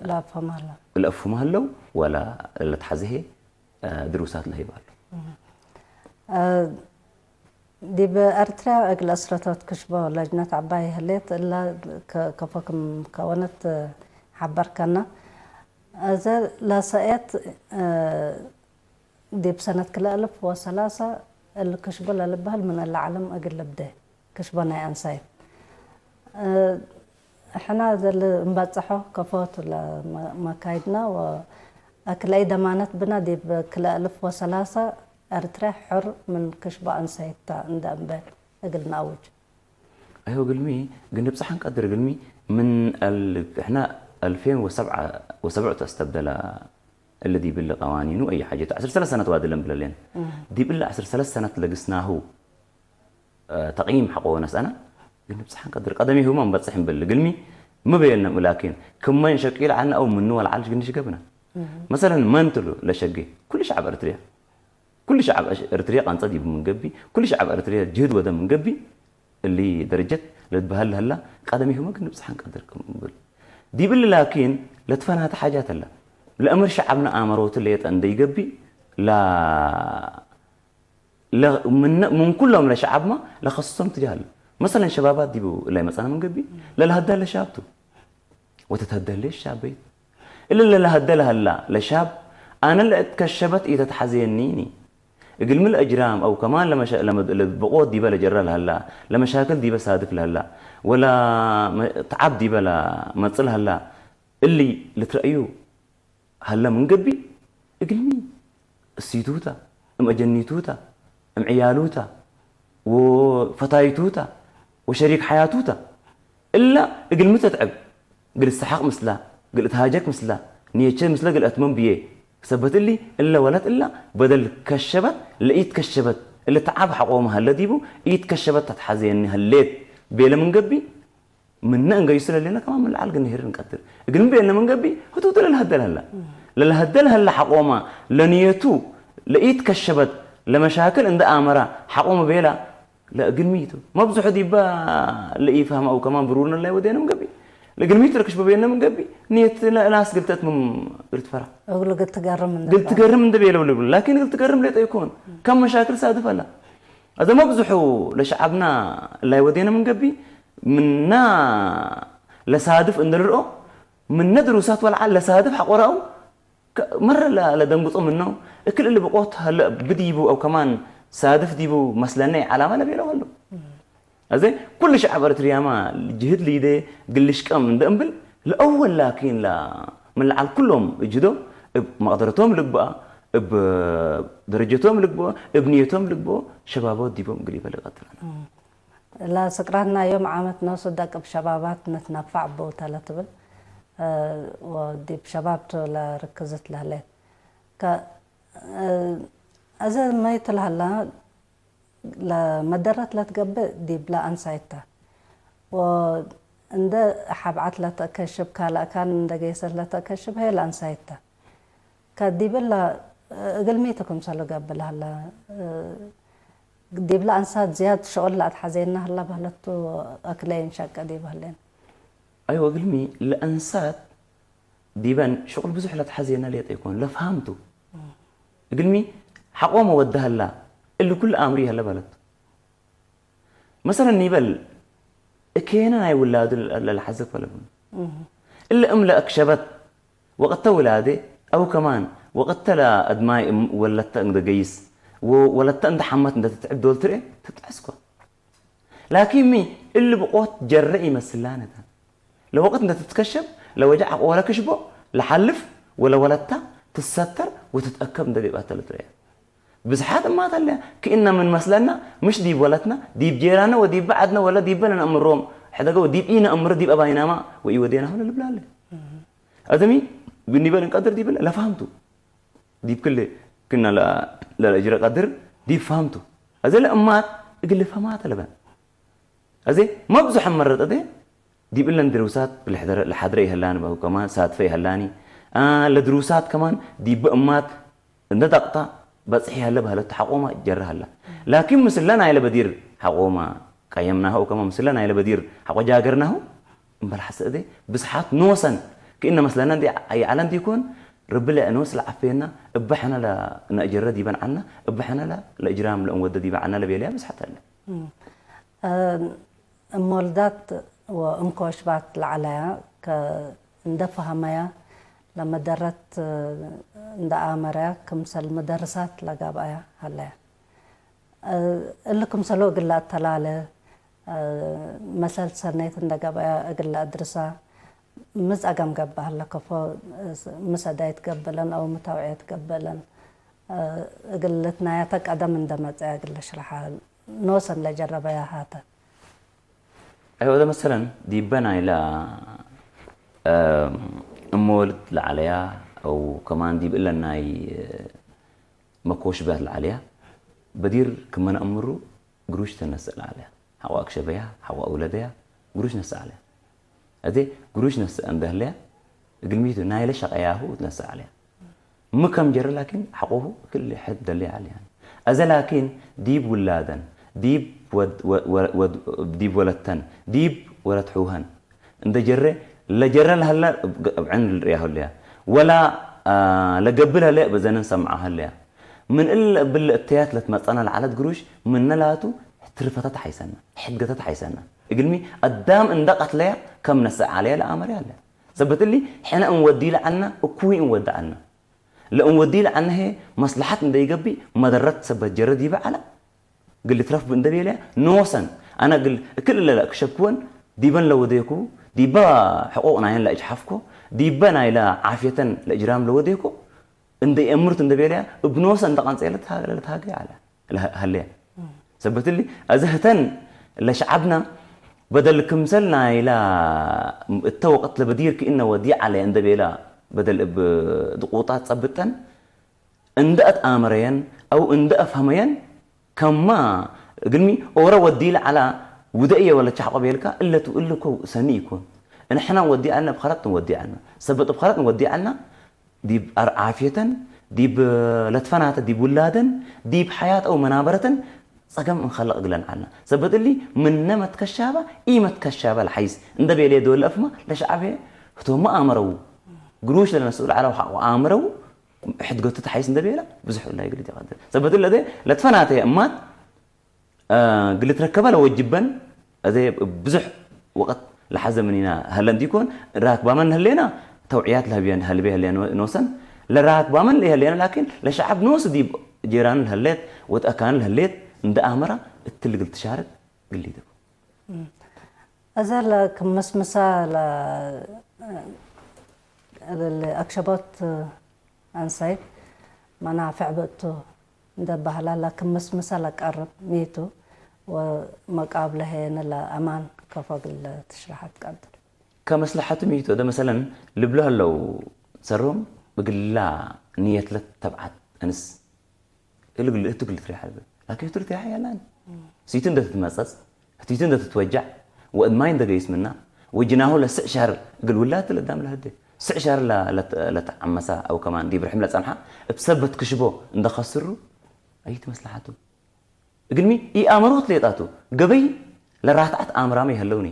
ለአፈማላ ለእፉም ሀለው ወላ ለትሓዝሄ ድሩሳት ለህይብ ኣሎ። ዲብ ኤርትርያ እግል እስረቶት ክሽቦ ለጅነት ዐባይ ህሌት እለ ከፎ ክም ከወነት ሐበርከና። እዘ ለሰኤት ዲብ ሰነት ክልኤ እልፍ ወሰላሰ እል ክሽቦ ለልበህል ምን እለ ዐለም እግል ልብዴ ክሽቦ ናይ አንሳይት ንሕና ዘለ እንበጽሖ ከፎት ለመካይድና ወ-፣ ኣክለይ ደማነት ብና ዲብ ክለ እልፍ ወሰላሳ ኤርትራ ሕር ምን ክሽባ እንሰይታ እንደ እምበ እግል ናውጅ። ኣይሆ ግልሚ ግን ንብጽሓን ቀድር ግልሚ ምን እል-፣ እሕና ኣልፌን ወሰብዓ ወሰብዑ ተስተብደላ እሊ ዲብሊ ቀዋኒኑ ኣይ ሓጀት ዓሰርተ ሰለስተ ሰነት ዋድለን ብለሌን ዲብሊ ዓሰርተ ሰለስተ ሰነት ለግስናሁ ተቕይም ሓቆ ነስኣና ግን ንብጽሓን ቀድር ቀደም ይሁማ እንበጽሕ እንብል ግልሚ ምበየልነ ላኪን ክመን ሸቂል ዓና ኣው ምኑ ወልዓልሽ ግንሽ ገብና መሰለን መን ትሉ ለሸጌ ኩሉ ሸዓብ ኤርትርያ ኩሉ ሸዓብ ኤርትርያ ቃንጸ ዲቡ ምንገቢ ኩሉ ሸዓብ ኤርትርያ ጅህድ ወደ ምንገቢ እሊ ደረጀት ለትበሃል ለህላ ቀደም ይሁማ ግን ንብጽሓን ቀድር ክምብል ዲብል ላኪን ለትፈናተ ሓጃት ኣላ ለእምር ሸዓብና ኣመሮቱ ለየጠ እንደይገቢ ላ ለ-፣ ምን፣ ምን ኩሎም ለሸዓብማ ለኸስሶም ትጃህሉ መሰለን ሸባባት ዲቡ ላይ መጻና ምንገቢ ለልሃዳ ለሻብቱ ወተተደለ ሻበይት እለ ለልሃደ ለሃላ ለሻብ ኣነ ለእትከሸበት ኢተትሓዘየኒኒ እግልሚ ለእጅራም ኣው ከማን ለመሸ-፣ ለመድ-፣ ለብቆት ዲበ ለጀራ ለሃላ ለመሻክል ዲበ ሳድፍ ለሃላ ወላ መ-፣ ተዓብ ዲበ ለመጽእ ለሃላ እሊ ልትረእዩ ሀለ ምንገቢ እግልሚ እሲቱታ እም አጀኒቱታ እም ዕያሉታ ወፈታይቱታ ወሸሪክ ሐያቱታ እላ እግልሚ ተትዕብ ግል እሰሓቅ ምስላ ግል እትሃጀክ ምስላ ንየቸ ምስለ ግል አትመም ብዬ ሰበት እሊ እለ ወለት እላ በደል ከሸበት ለኢት ከሸበት እለ ተዓብ ሐቆመ ሀለ ዲቡ ኢት ከሸበት ተትሐዘየኒ ሀሌት ቤለ ምንገቢ ምነ እንገይሱ ለሌነ ከማን ምን ለዓል ግንሄር እንቀድር እግል ምቤነ ምን ገቢ ህቱቱ ለልሀደል ሀላ ለልሀደል ሀላ ሐቆማ ለንየቱ ለኢት ከሸበት ለመሻክል እንደ አመራ ሐቆመ ቤላ ለእግል ሚቱ መብዝሑ ዲባ ለኢፋህም አው ከማን ብሩርነ ላይ ወዴነ ምን ገቢ ለእግል ሚቱ ለክሽበ ቤነ ምን ገቢ ንየት ለእላስ ግልተት ምን ግልትፈራ እግሉ ግትገርም እንደ ግልትገርም እንደ ቤለው ልብሉ ላኪን ግልትገርም ሌጠ ይኮን ከም መሻክል ሳድፍ አላ አዘ መብዝሑ ለሸዓብና ላይ ወዴነ ምን ገቢ ምና ለሳድፍ እንደልርኦ ምነ ድሩሳት ወልዓ ለሳድፍ ሐቆራኡ መረ ለደንግጾ ምነው እክል እሊ ብቆት ሀለ ብዲቡ አው ከማን ሳድፍ ዲቡ መስለነ ዓላማ ለቤለው ሀሉ። አዘ ኩሉ ሸዓብ ኤርትርያማ ጅህድ ሊደ ግልሽቀም እንደ እምብል ለአወል ላኪን ላ ምን ለዓል ኩሎም እጅዶ እብ መቅደረቶም ልግብአ እብ ደረጀቶም ልግብኦ እብ ንየቶም ልግብኦ ሸባቦት ዲቦም እግል ይበለ ቀጥላና። ለስቅራትና ዮም ዓመት ነሱ ደቅብ ሸባባት ንትነፋዕ ብውተ ለትብል ወዲብ ሸባብቱ ለርክዝት ለህሌት ከ-፣ እዘ መይት ለሀላ ለመደረት ለትገብእ ዲብ ለአንሳይታ ወእንደ ሐብዓት ለተእከሽብ ካልእ አካን እንደ ገይሰት ለተእከሽብ ሀየ ለአንሳይታ ከዲብላ እግል ሚቱ ክምሰሉ ገብእ ለሀላ ዲብለ አንሳት ዝያድ ሸቁል ለአትሐዜና ህላ በህለቱ አክለይን ሸቀ ዲብ ህሌን። አይወ እግልሚ ለአንሳት ዲበን ሸቁል ብዙሕ ለትሐዜና ሌጠ ይኮን ለፍሃምቱ እግልሚ ሐቆመ ወደ ህላ እሊ ኩሉ አምሪ ይሀለ በለቱ። መሰለን ኒበል እኬነ ናይ ውላዱ ለልሐዘ ፈለቡ እለ እም ለእክሸበት ወቅተ ውላዴ አው ከማን ወቅተ ለአድማይ እም ወለተ እንደ ገይስ ወወለተ እንደ ሐመት እንደ ትትዕብ ዶል ትርኤ ትጥዐስኮ። ላኪን ሚ እሊ ብቆት ጀረ ኢመስላነተ ለወቅት እንደ ትትከሸብ ለወጃዕ አቆ ወለ ክሽቦ ለሐልፍ ወለወለታ ትሰተር ወትትአከብ እንደ ዴባተ ለትርኤ። ብዝሓት እማት ኣለያ ክእነ ምን መስለና ምሽ ዲብ ወለትና ዲብ ጄራነ ወዲብ በዓድነ ወለ ዲብ በለ ነእምሮም ሕደገ ወዲብ ኢነእምሮ ዲብ አባይናማ ወኢወዴናሁ ለልብላለ። አዘሚ ብኒበል እንቀድር ዲብለ ለፋህምቱ ዲብ ክል ክና ለእጅረ ቀድር ዲብ ፋህምቱ። አዘ ለእማት እግል ፈማተ ለበን አዘ መብዙሐ መረጠ ዲብ እለን ድሩሳት ለሐድረ ይሀላኒ በሁ ከማን ሳትፈ ይሀላኒ ለድሩሳት ከማን ዲበ እማት እንደ ዳቅታ በጽሕ ያለ ባህለት ሐቆማ ጀረ ሀላ ላኪን ምስለ ናይለ በዲር ሐቆማ ቀየምናሁ ከማ ምስለ ናይለ በዲር ሐቆ ጃገርናሁ እምበል ሐሰ እደ ብስሓት ንወሰን ክእነ መስለና እንዲ ኣይዓለ እንዲኮን ርቢ ለእንወስ ለዓፈየና እበ ሐነ ነእጀረ ዲበን ዓና እበ ሐነ ለእጅራም ለእንወደ ዲበ ዓና ለቤልያ ብስሓት አለ። እም ወልዳት ወእንኮሽባት ለዐለያ ከእንደ ፈሀመያ ለመደረት እንደ አመረያ ክምሰል መደርሳት ለጋብአያ ሀለያ። እሊ ክምሰሎ እግል ለአተላለ መሰል ሰነይት እንደ ገበያ እግል ኣድርሳ ምጸገም ገባህ ለከፎ ምሰዳይት ገበለን ኣው ምታውዕየት ገበለን እግል ልትናያተ ቀደም እንደ መጸያ እግል ሽርሓ ኖሰን ለጀረበያ ሃተ። أيوة، ده مثلا دي بنا إلى أمولد العليا، أو كمان دي بقلنا ناي مكوش بات العليا بدير كمان أمره قروش تنسى العليا. حواك شبيها، حوا أولادها، قروش نسى عليها. أدي قروش نسى عندها ليا قلميته نايلة شقياه وتنسى عليها. مكم جرى لكن حقوه كل حد دلي عليها. أذا لكن ديب ولادن، ديب ود ود ود ديب ولدتن، ديب ولد حوهن. عند جرى لجرى لهلا عن الرياح ليا ولا آه لقبلها ليا بزنن سمعها ليا. من ال بالاتيات لتمطنا العلد قروش من نلاتو ترفتت حيسنا حدقتت حيسنا. قلمي الدام اندقت ليا كم نسى عليها الامر يا ليا. ثبت لي حنا ان ودي لعنا وكوي ان ودعنا. لأن ودي لعنا هي مصلحة من ديقبي مدرت سبت جردي بعلا. قل ترف بندبي ليا نوسا. أنا قل كل لا كشبكون ديبن لو ديكو ديبا حقوقنا ين لا إجحافكو ديبا نايلا عافية الإجرام لو ديكو. እንደ እምርት እንደ ቤለያ እብ ኖሰ እንደ ቃንጸ ለትሃገ ለትሃገ ያለ ለሀለያ ሰበትሊ እዘህተን ለሸዓብና በደል ክምሰል ናይላ እተ ወቅት ለበዲር ክእነ ወዲ ዓለ እንደ ቤላ በደል እብ ድቁጣት ጸብጠን እንደ ኣትኣመረየን ኣው እንደ ኣፍሀመየን ከማ እግልሚ ኦረ ወዲለ ዐላ ውደእየ ወለ ቻሕቆ ቤልካ እለቱ እልኮ ሰኒ ይኮን። እንሕና ወዲኣና ብኸረት ንወዲኣና ሰበጥ ብኸረት ንወዲኣና ዲብ ዓፍየተን ዲብ ለትፈናተ ዲብ ውላደን ዲብ ሓያት ኣው መናበረተን ጸገም እንኸልቕ እግለን ዐልና። ሰበጥ እሊ ምነ መትከሻባ ኢ መትከሻባ ለሓይስ እንደ ቤልየ ዶለ እፍማ ለሸዓብየ ህቶማ ኣመረዉ ግሩሽ ለነስኡ ለዐላ ወሓቆ ኣመረዉ ሕድገቱ ተሓይስ እንደ ቤላ ብዙሕ ላይ ግልት ይቐድር ሰበት ለደ ለትፈናተ እማት ግልት ረከባ ለወጅበን እዘ ብዙሕ ወቀት ለሓዘ ምኒና ሀለ እንዲኮን ራክባመን ህሌና ተውዕያት ለህብየን ህልቤ ህሌን ኖሰን ለራክባመን ለይህሌና ላኪን ለሸዓብ ኖስ ዲብ ጄራን ለህሌት ወትአካን ለህሌት እንደ ኣመራ እትል ግልት ሻርክ ግሊት እዘ ለክምስምሳ ለአክሸቦት አንሳይት መናፍዕ ብእቱ እንደ ባህላ ለክምስምሳ ለቀርብ ሚቱ ወመቃብለ ሄነ ለአማን ከፎ ግለ ትሽረሐት ቀድር። ከመስለሐቱ ሚቱ እደ መሰለን ልብሎ ሀለው ሰሮም ብግላ ንየትለት ተብዓት እንስ እልግል እቱ ግል ትሪሓ ልብል ላኪ እቱ ትሪሓ ያላን ሲቱ እንደ ትትመጸጽ ህቲቱ እንደ ትትወጃዕ ወእድማይ እንደ ገይስ ምና ወጅናሁ ለስዕ ሻር እግል ውላት ለዳም ለህደ ስዕ ሻር ለተዓመሳ ኣው ከማን ዲብ ርሕም ለጸንሓ እብ ሰበት ክሽቦ እንደ ኸስሩ ኣይት መስለሓቱ እግልሚ ኢኣመሮት ሌጣቱ ገበይ ለራትዓት ኣምራመ ይሀለውኒ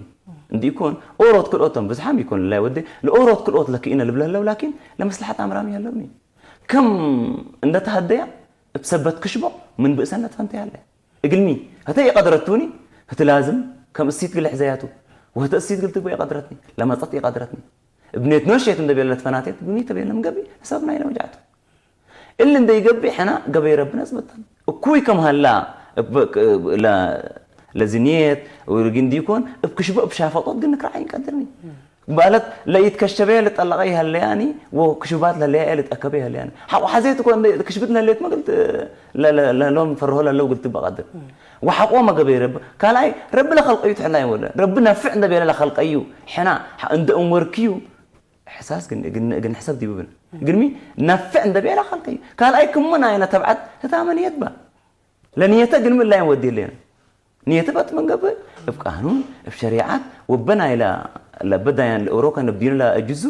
እንዲኮን ኦሮት ክልኦቶም ብዝሓም ይኮን ላይ ወደ ለኦሮት ክልኦት ለክኢነ ልብል ሀለው ላኪን ለመስለሓት ኣምራመ ይሀለውኒ ከም እንደተሃደያ እብ ሰበት ክሽቦ ምን ብእሰን ለትፈንተያ ኣለ እግልሚ ህተ ይቀድረቱኒ ህቲ ላዝም ከም እሲት ግልሕ ዘያቱ ወህተ እሲት ግልትግቦ ይቀድረትኒ ለመጸት ይቀድረትኒ እብኔት ኖሸት እንደ ቤለ ለትፈናቴት ብኒ ተቤለ ምገቢ ንሰብ ናይ ነውጃቱ እሊ እንደ ይገቢ ሕና ገበይ ረብነ ጽበተን እኩይ ከም ሀላ ለዝንየት ወርጊ እንዲኮን እብ ክሽቦ እብ ሻፈጦት ግን ንክርዓ ይንቀድርኒ ማለት ለኢት ከሸበየ ልጠለቀ ይሀለያኒ ወክሽባት ለለያ ልጠከበ ይሀለያኒ ሓቁ ሓዘየት እኮ ክሽብት ለሌት መግልት ለሎም ፈርሆ ለለው ግልት በቀድር ወሓቆ መገበይ ረብ ካልኣይ ረቢ ለኸልቀዩ ትሕላይ ወለ ረቢ ነፍዕ እንደ ቤለ ለኸልቀዩ ሕና እንደ እንወርክዩ ሕሳስ ግን ግን ግን ሕሰብ ዲብብን ግንሚ ነፍዕ እንደ ቤለ ኸልቀዩ ካልኣይ ክሙ ናይነ ተብዓት ህታመ ንየት ባ ለንየተ ግንሚ ላይ ወዲ የለና ንየተ በት መንገብ እብ ቃኑን እብ ሸሪዓት ወበና ኢላ ለበዳያን ለእውሮከ ነብዲኑ ለእጅዙ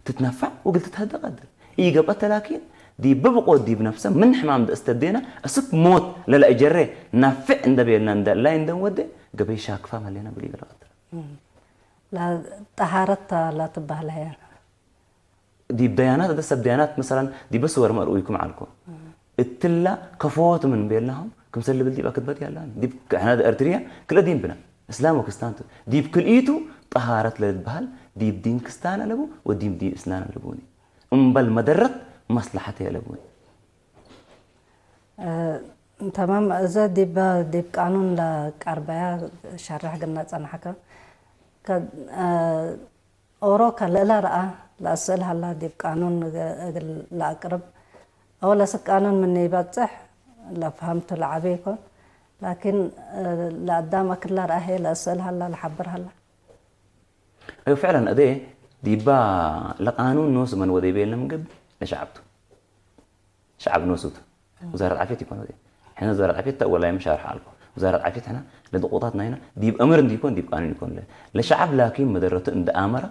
ትትነፋዕ ወግል ትትሀደ ቀድር ኢገብአተ ላኪን ዲብ ብቆ ዲብ ነፍሰ ምን ሕማም ደእስተዴና እስክ ሞት ለለእጀሬ ናፍዕ እንደ ቤልና እንደ ላይ እንደን ወደ ገበይ ሻክፋ መሌና ብሊ በለ ቀድር ጠሃረት ላትበሃል ሀያ ዲብ ደያናት እደ ሰብ ደያናት መሰላን ዲበ ስወር መርኡይኩም ዓልኮ እትላ ከፎት ምን ቤልናሆም ክምሰል ልብል ዲብ ኣክትበት ያላን ዲብ ሕና እርትርያ ክልአ ዲን ብና እስላም ወክስታንቱ ዲብ ክልኢቱ ጠሃረት ለልበሃል ዲብ ዲን ክስታን ኣለቡ ወዲብ ዲን እስላም ኣለቡኒ እምበል መደረት መስላሐት ኣለቡኒ تمام، እዚ ዲብ ዲብ ቃኑን ለቀርበያ ሸርሕ ግና ጸናሕከ። ከ-፣ እ፣ ኦሮ ከልእላ ረኣ ለእስእል ሃላ ዲብ ቃኑን እግ-፣ እግል ለአቅርብ። አው ለስቅ ቃኑን ምን ይበጽሕ ለፍሀምቱ ለዓቢ ይኮን። ላኪን፣ እ፣ ለአዳም አክላ ረአ ሄ ለእስእል ሃላ ለሐብር ሃላ። أيوة فعلا أدي ديبا لقانون نوس من ودي بين لم قبي لشعبته. شعب نوسوت. وزارة العافية تكون ودي. حنا وزارة العافية تأول لا مش عارف حالكم. وزارة العافية حنا لدقوطات ناينا ديب أمر دي يكون ديب قانون يكون له. لشعب لكن مدرته عند أمر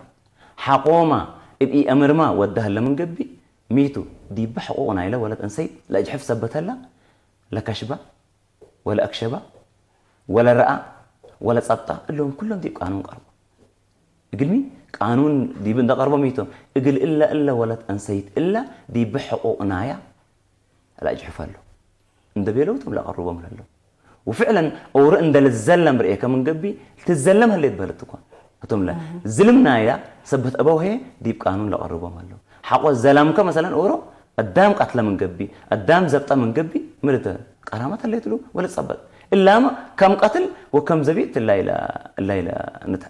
حقوما إبي أمر ما وده لم قبي ميتو ديب حقوقنا إلى ولد أنسيت لا يجحف سبتها لا لكشبة ولا أكشبة ولا رأى ولا ጸብጣ እሎም ኩሎም ዲብ ቃኑን ቀርቦ። እግልሚ ቃኑን ዲብ እንደ ቀርቦም ይቶም እግል እላ እላ ወለት አንሰይት እላ ዲብ ሕቁቅናያ ላ እጅሕፍ ኣሎ እንደ ቤለው ቶም ለቀርቦም ለሎ። وفعلا ኦር እንደ ልዘለም ርኤ ከም እንገቢ ትዘለም ህሌት በለት እኳ እቶም ለ ዝልምናያ ሰበት አበው ሄ ዲብ ቃኑን ለቀርቦም ኣሎ። ሓቆ ዘላምከ መሰለን ኦሮ አዳም ቀትለ ምን ገቢ አዳም ዘብጠ ምን ገቢ ምልተ ቀራማት አለይትሉ ወለ ጸበጥ እላማ ከም ቀትል ወከም ዘቢጥ እላ ኢለ እላ ኢለ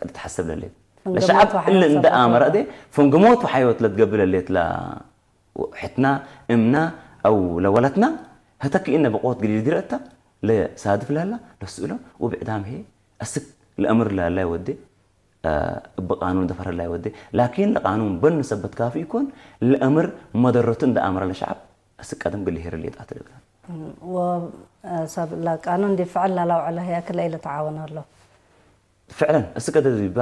ንትሐሰብ ለሌት ለሸዓብ እለ እንደ አመረ እዴ ፈንግሞት ወሓዮት ለትገብለ ሌት ላ ሕትና እምና አው ለወለትና ህተክኢነ ብቆት ግዲድ ዲረእታ ለሳድፍ ላላ ለስእሎ ወብዕዳም ሄ አስክ ለእምር ላላ ወዴ እብ ቃኑን ደፈረ ላይ ወዴ ላኪን ለቃኑን በኑ ሰበት ካፊ ይኮን ለእምር መደረቱ እንደ አምረ ለሸዓብ እስቀደም ግል ሄር ሌጣት ልብላ ወሰብ ለቃኑን ዲፍዕል ላላውዕለ ያክል ኢለ ተዓወን ኣሎ። ፍዕለን እስቀደ ዲባ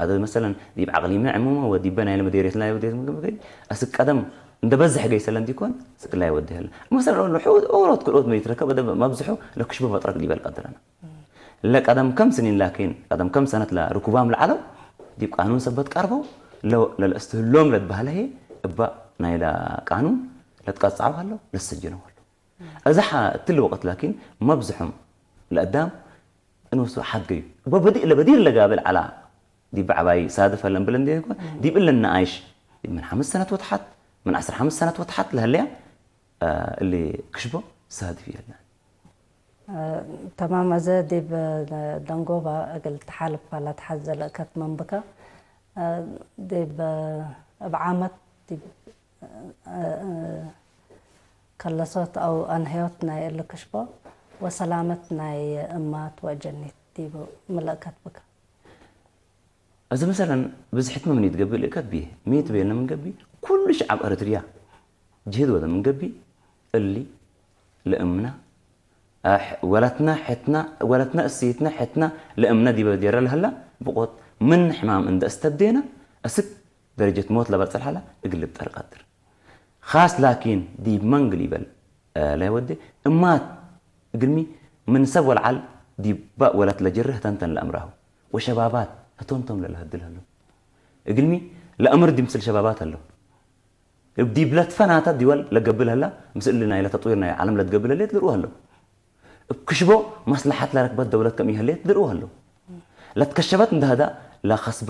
አደ መሰለን ዲብ ዓቅሊምና ዕሙመ ወዲበ ናይ ለመዴሬት ላይ ወዴት ምግብ ገይ እስቀደም እንደ በዝሕ ገይ ሰለን ዲኮን ስቅላይ ወዲ ህል መሰለን ኦሮት ክልኦት መይትረከብ መብዝሑ ለክሽቦ ፈጥረክ ዲበል ቀድረና ለቀደም ከም ስኒን ላኪን ቀደም ከም ሰነት ለርኩባም ለዓለው ዲብ ቃኑን ሰበት ቀርበው ለለእስትህሎም ለትባህለ ሄ እባ ናይ ለቃኑን ለትቀጻው ሃለው ለሰጀነው ሃለው። እዛ እትል ወቀት ላኪን መብዝሖም ለአዳም እንወስዶ ሓድገዩ እባ በዲእ ለበዲር ለጋብል ዓላ ዲብ ዓባይ ሳድፍ ለን ብለን ዲኮን ዲብ እለን ነኣይሽ ዲብ ምን ሓምስ ሰነት ወትሓት ምን ዓስር ሓምስ ሰነት ወትሓት ለህለያ እሊ ክሽቦ ሳድፍ የለን። ተማም፣ እዚ ዲብ ደንጎባ እግል ተሓልፍ ለትሓዘ ለእከት መንብከ፣ ዲብ እብ ዓመት ዲብ ከለሶት አው አንህዮት ናይ እሊ ክሽቦ ወሰላመት ናይ እማት ወእጀኒት ዲብ ምለእከት ብከ። እዚ መሰለን ብዝሕት መምኒት ገብእ ልእከት ብዬ ሚት ቤልነ ምን ገቢ ኩሉ ሸዓብ ኤረትርያ ጅህድ ወደ ምን ገቢ እሊ ለእምና ወለትና ሕትና ወለትና እሲትና ሕትና ለእምና ዲበ ጀረ ለህላ ብቆት ምን ሕማም እንደ እስተብዴና እስክ ደረጀት ሞት ለበጸል ሐላ እግልብ ጠርቀትር ኻስ ላኪን ዲብ መንግል ይበል ለይወዴ እማት እግልሚ ምን ሰብ ወልዓል ዲብ ባእ ወለት ለጅርህ ተንተን ለእምራሁ ወሸባባት ህቶምቶም ለለህድል ህሉ እግልሚ ለእምር ዲምስል ሸባባት ህሎ እብ ዲብ ለትፈናተ ዲወል ለገብእ ለህላ ምስል ናይ ለተጥዊር ናይ ዓለም ለትገብእ ለሌት ልርኡ ህሎ እብ ክሽቦ መስለሓት ለረክበት ደውለት ከም ኢሀሌት ልርኡ ሀለው። ለትከሸበት እንደ ሀዳ ለኸስባ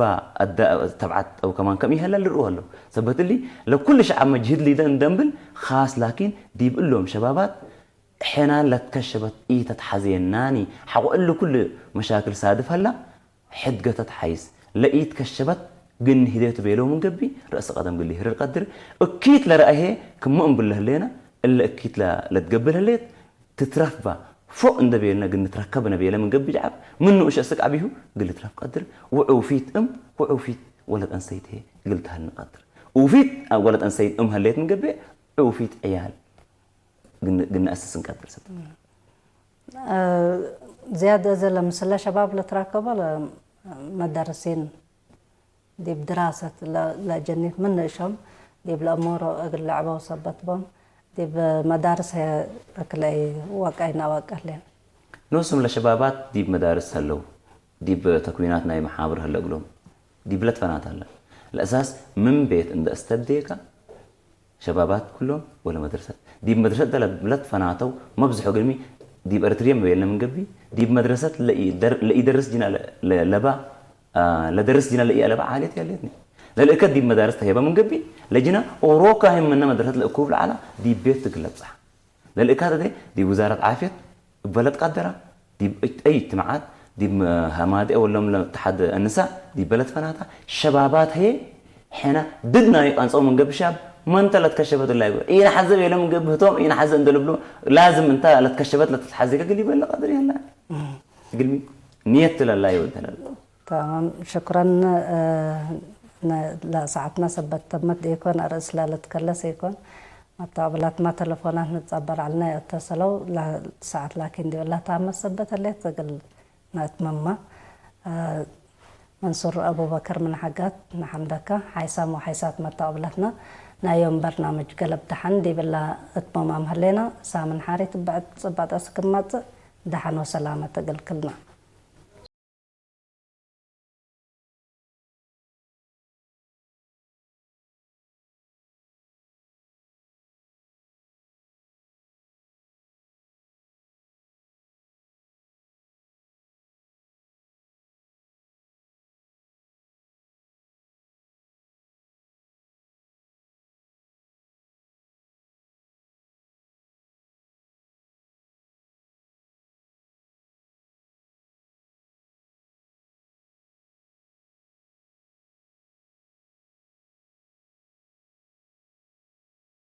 ተብዓት አው ከማን ከም ኢሀለ ልርኡ ሀለው። ሰበት እሊ ለኩል ሸዓብ መጅህድ ሊደ እንደንብል ኻስ ላኪን ዲብ እሎም ሸባባት ሕናን ለትከሸበት ኢተትሓዘየናኒ ሓቆ እሊ ኩል መሻክል ሳድፍ ሀላ ሕድገተት ሓይስ ለኢትከሸበት ግን ሂደቱ ቤለው ምን ገቢ ረእሲ ቀደም ግሊ ህርር ቀድር እኪት ለረአሄ ክሞ እንብል ለህሌና እለ እኪት ለትገብር ህሌት ትትረፍባ ፎእ እንደ ቤልነ ግን ንትረከብ ነበየለ ምን ገቢ ጀዓብ ምን ንኡሽ እስቅ ዓቢሁ ግል ትረፍ ቀድር ውዑፊት እም ውዑፊት ወለት አንሰይት ሄ ግል ተህል ንቀድር ውፊት ወለት አንሰይት እም ህሌት ምን ገቢ ውፊት ዕያል ግን ነእስስ እንቀድር ስብ ዝያድ እዘ ለምስለ ሸባብ ለትራከቦ መደርሲን ዲብ ድራሰት ለጀኒት ምን ንእሾም ዲብ ለእሞሮ እግል ለዕበው ሰበት ቦም ዲብ መዳርስ ህየ እክለይ ወቀይ ናወቀ ህሌን። ኖስም ለሸባባት ዲብ መዳርስ ሀለው፣ ዲብ ተክዊናት ናይ መሓብር ሀለ እግሎም፣ ዲብ ለትፈናት ሀለ። ለእሳስ ምን ቤት እንደ እስተብዴካ ሸባባት ኩሎም ወለ መድረሰት ዲብ መድረሰት ለትፈናተው መብዝሖ ግርሚ ዲብ ኤርትርየ መበየልነ ምን ገቢ ዲብ መድረሰት ለኢደርስ ጅና ለባ ለደርስ ጅና ለኢአለባ ዓሌት ያሌትኒ ለልእከት ዲብ መዳርስ ተሄበ ምን ገቢ ለጅና ኦሮካ ህም ምነ መድረሰት ለእኩብ ለዓላ ዲብ ቤት ትግለብጻ ለልእካ ተደ ዲብ ውዛረት ዓፍየት እበለት ቃደራ ዲብ እጅትማዓት ዲብ ሃማድአ ወሎም ለተሓደ እንሳ ዲብ በለት ፈናታ ሸባባት ሀየ ሕና ድድ ናይ ቃንጾም እንገብሻብ መንተ ለትከሸበት ላይ ኢነ ሓዘብ የለም እንገብህቶም ኢነ ሓዘ እንደልብሉ ላዝም እንታ ለትከሸበት ለተትሓዘ ከግል ይበለ ቀድር የላ ግልሚ ንየት ለላ ይወደለል تمام شكرا ሰዓትና ሰበት ተመት ይኮን ርእስ ላለትከለስ ይኮን መተባብላትና ተለፎናት ንጸበራልና የእተሰለው ሰዓት ላኪን ዲበላ ታመት ሰበት ሌት ትግል ናትመማ መንሱር ኣቡበከር ምን ሓጋት ንሓምደካ ሓይሳም ወሓይሳት መተባብላትና ናዮም በርናምጅ ገለብ ደሓን ዲብላ እትመማም ህሌና ሳምን ሓሪት ብዕት ጽባጠ ስክማጽእ ደሓን ወሰላመ ተገልክልና